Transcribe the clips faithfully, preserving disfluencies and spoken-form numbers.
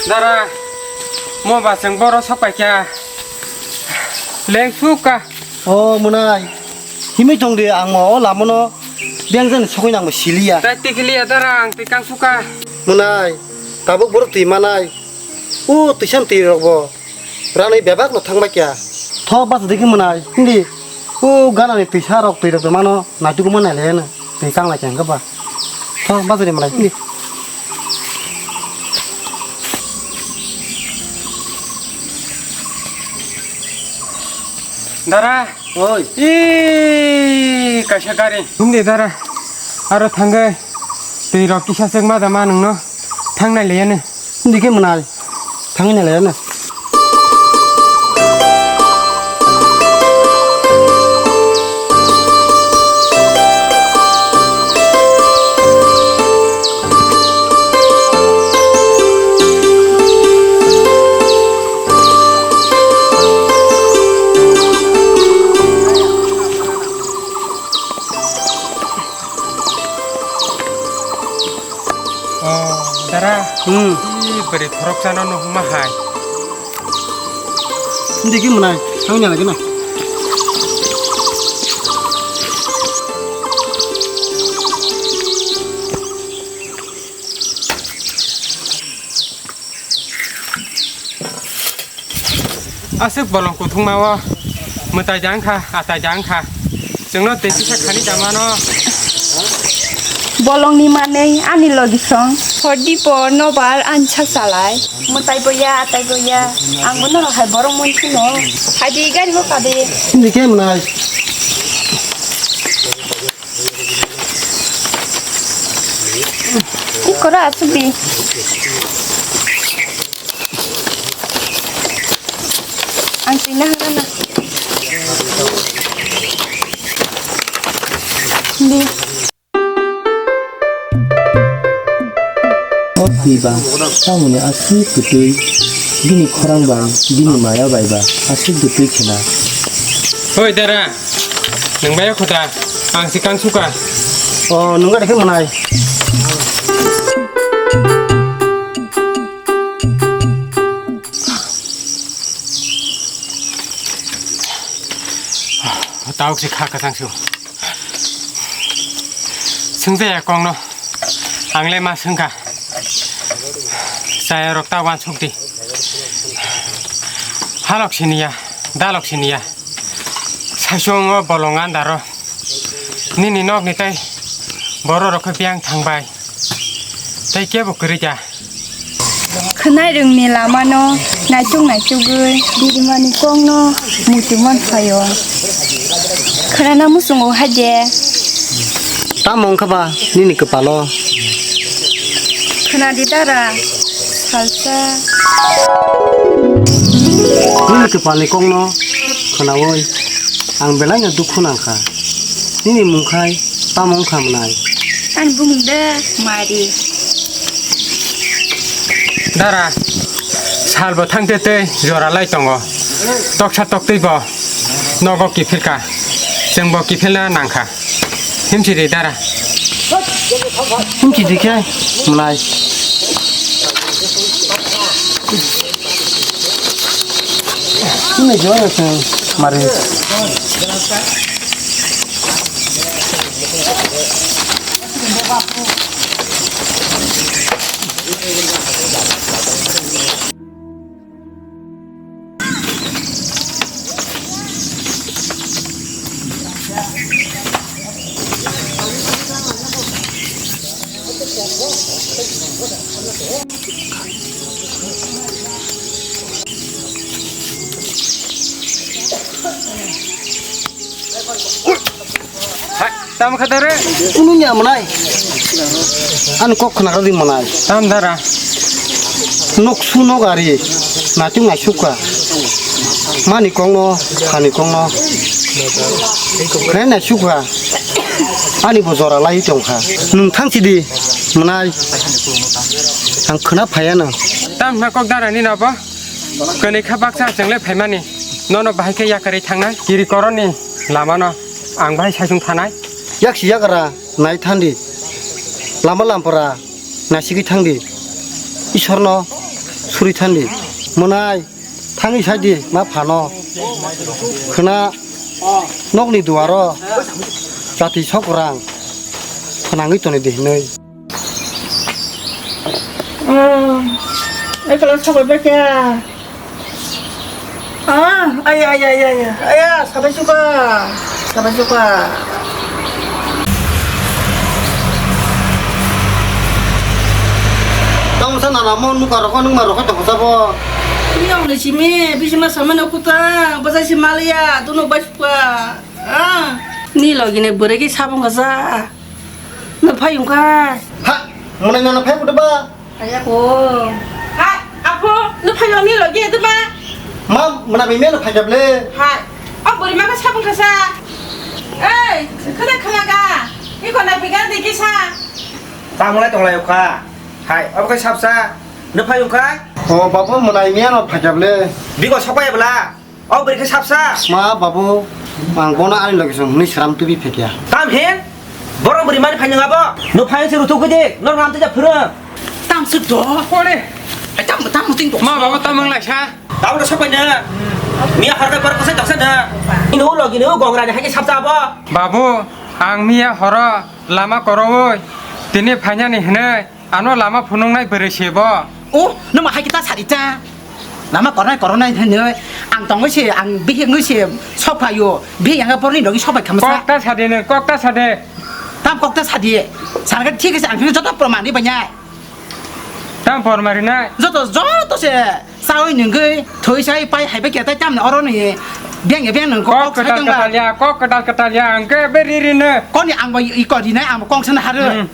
Dara, mo ba chwng boro sok pai kha. Leng suk ka. O mwnai, himwi tong di, ang o lama no beng jani sokwi nang bo siliya. Tai tikiliya dara, ang twi kang suk ka. Mwnai, tabuk borok twi manai. O twisan twi rok bo. Ranwi bebak no thang bai kha. Thok basa dikhe mwnai, hindi. O gana ni twisa rok twi rok mano, naituk mano le na. Twi kang lai kha ba. Thok basa di mwnai, hindi. Dara. Oi. Ih, kaisa gari. Hindi dara. Aro thangwi. Twi rok kisa sek ma da ma nwng no. Thang nai le ya ne. Hindi khe mwnai. Thangwi nai le ya ne. Oh, dara. Hmm. Ih, bwrwi khoroksa no nukma hai. Hindi khe mwnai, thangwi nai lagi na. Aswk bolong kuthungma o mwtai da wngkha, atai da wngkha. Chwngno tei kisa khani da mano. Bolongni manwi ani logi song. Hordi por nobar ani sak salai. Mwtai bo ya, atai bo ya. Ang bo norok hai borok mon sino. Hai di gari bo kade. Hindi khe mwnai. Ikora asuk di. Ang sina hana na. Di. O twi ba, tamoni aswk kwtwi, bini khorang bai, bini maya bai ba, aswk kwtwi khena. Hoi dara, nwng bai khuda, ang se kang suka. O, nwng gari khe mwnai. Tauk se kha kwchang su. Swngjaya kongno, ang le ma swngkha. Chayarok ta uansuk di. Halok siniya, dalok siniya. Saichung o bolong andaro. Nini nokni tei bororok khe biyang thangbai. Tei kebo kwrwi kha. Khwnai rwngni lamano naichuk naichugwi birimani kokno muchungma phaio. Khwnana muchungo hai de. Tamo wngkha ba nini kwpalo? Khwnadi dara, salsa. Nini kwpalni kokno khwnaui ang belaino dukhu nangkha. Nini mung khai tamo wngkha mwnai? Ani bumung de Mari. Dara, salbo thangte tei jora lai tongo. Toksa toktwi bo nogo kiphilka. Chwngbo kiphilna nangkha. Himchidi dara. Himchidi khe mwnai. Himchidi khe mwnai. Hai, tamo kha dare? Kunu nya mwnai. Ani kok khna rodi mwnai. Tam dara. Nok su nok ari. Natung nai sukha. Mani kongno, khani kongno. Khe nai sukha. Ani bo jora lai tongkha. Nwng thang sidi mwnai. Ang khna phaya na. Tam na kok dara ni na bo? Kwnwi kha baksa chwng le phaimani. Nono bahai khe yakarwi thangnai. Kiri koroni lamano ang bahai saichung thanai. Yak si yakara nai thandi. Lama lampara nai sigwi thangdi. Ishorno Rithani, mwnai, thangwi saidi ma phano. Khwna nokni duaro jati sok rang phnangwi toni di hinwi. Ah, ekla sabai ba kya? Ah, aya, aya, aya, aya, aya, sabai suka, sabai suka. Tamo sa nana mo nuka rokho nung ma rokho tong sabo. Ni ong ni simi, bisi ma sama na kuta, basa si malia, tu no bai suka. Ah. Ni logi ne bwrwi ki sabong kasa. No phai ung kha. Ha, mwnai nana phai kuda ba? Aya ko. Hai, apo, no phai ni logi de ba? Ma, mwnai mi mena phai jable. Hai, o buri ma ka sabong kasa. Ei, khada khana ga. Iko na biga de kisa. Tamo lai tong lai kha. Hai, abo kai sapsa. No phai ung kha. O babu mwnai mi ano phai jable. Bigo sokai bla. O bwrwi khe sapsa. Ma babu, ang bono ani logi song hwnwi sram tubi phekya. Tam hen? Borok bwrwi mani phai nang abo? No phai se rutuk gede, no ram te ja phuru. Tam su do. Kore. Ai tam tam muting do. Ma babu tam mang lai sa. Tam do sopai na. Miya har ka par kosai doksa na. Ino logi no gongra ni hai sapsa abo. Babu, ang miya horo lama korowoi. Tini phainani hwnwi. Ano lama phunuknai bwrwi se bo. O, nwng ma hai kita sari ta. Lama kornai kornai hwnwi ang tongwi se, ang bihik nwi se, sophaio. Bihik ang borni logi sophai khamsa. Kokta sadi nwng, kokta sadi. Tam kokta sadi. Sarga thik ase ang joto proman ri banya. Tam por mari nai. Joto, joto se sawi nungwi thoi sai pai hai ba kya tai tam oro ni. Beng beng nung kok kok sai tong ba. Kok kedal kedal ya, kok kedal kedal ya, ang ke beri ri ne. Koni ang bo i ko ri nai, ang bo kong sana haru. Hmm.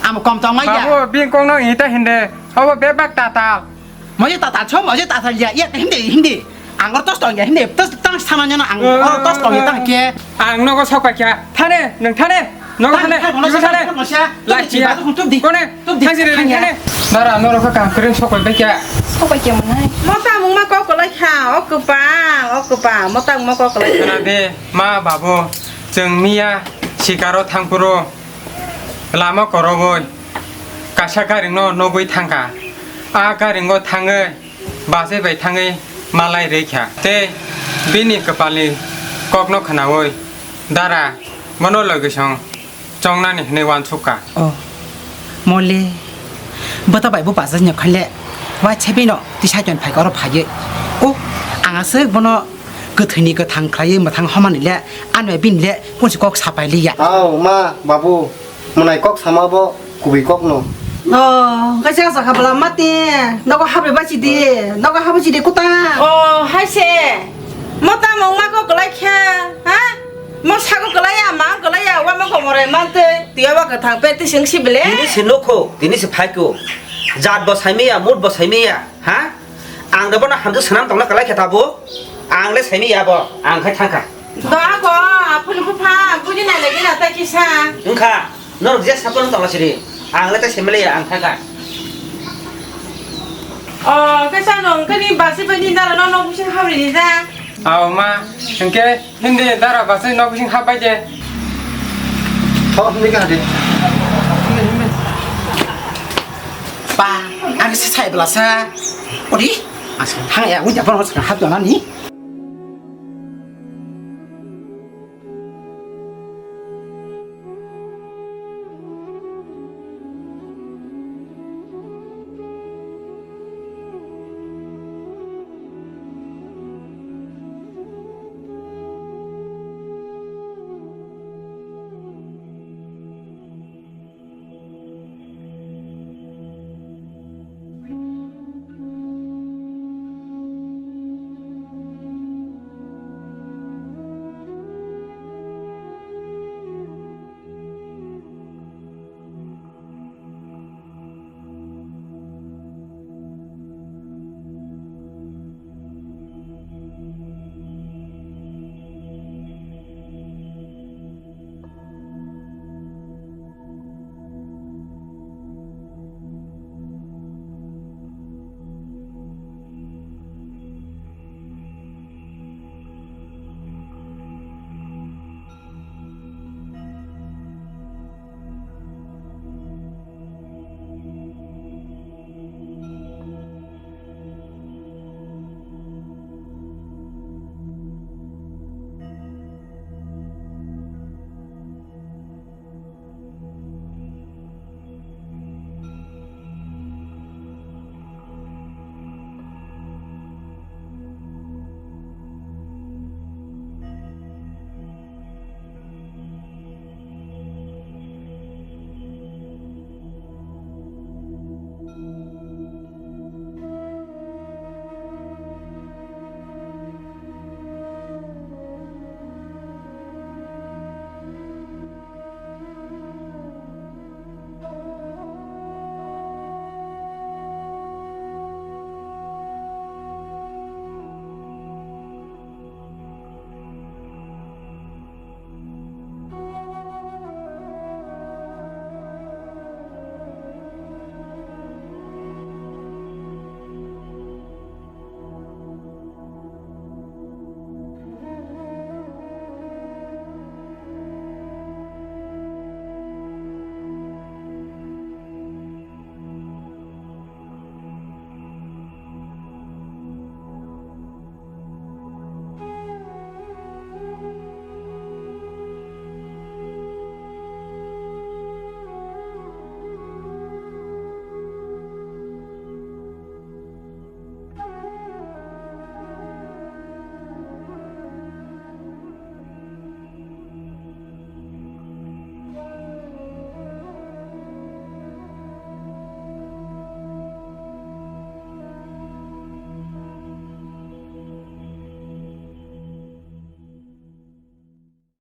Amo kom tong mai ya. Babu, bini kok no ita hinde. Obo bebak tatal. Moje tatal cho, moje tatal ya. Ya hinde, hinde. Ang or tos tong ya, hinde. Tos tang sama nyana ang or tos tong ya tang ke. Ang nogo sok pai kya. Thane, nwng thane. Nogo thane. Thane, thane. Thane. Lai chiya. Kone. Thang jire thane. Nara norok ka kam kren sok pai kya. Sok pai kya manai. Mota mung ma kok kolai kha. O kopang, o kopang. Mota mung ma kok kolai kha. Khna de, ma babu. Chwng miya sikaro thangphuru. Lama korogwi kaisa garingno nugwi thangkha. A garingo thangwi bachai bai thangwi malai rwikha. Tei bini kwpalni kokno khnaui dara bono logisong chongnani hwnwi uansukha. O, mole, bwta bai bo bachai nokha le, waisa bino tisa chon phaikha oro phaiwi. O, ang aswk bono kwthwini kwthang khlaiwi mwthang homani le, ano bini le kunsi kok sapai liya. Ao, ma, babu, mwnai kok sama bo kubui kok no. O, kaisa kaisa khabla mati, nogo habri basi di, nogo habri si di kuta. O, hai se, mo tamo ma kok kolai kha, ha? Mo sago kolai ya, ma kolai ya, wa mo komore mante, tiya wa kwthang pe tising si bele. Tini si nokho, tini si phaiko. Jat bo saimiya, mut bo saimiya, ha? Ang da bono hamjwk swnam tongna kwlai khe tabuk. Ang le saimi ya bo. Ang khai thangkha. Do ako, aphuru bupha, buji nai lagi na ta kisa. Wngkha, norok je saphang tongla siri. Ang le ta saimi le ya, ang thangkha. O, kisa no, wngkha ni basi bai ni dara no, no, bising habri ni da. Ao ma, hwnkhe hindi dara basi no, bising hap bai de. Tho, hindi ka de. Pa, ang se sai bla sa. Ori, asal thang ya, wngkha bono sakha hap dona ni.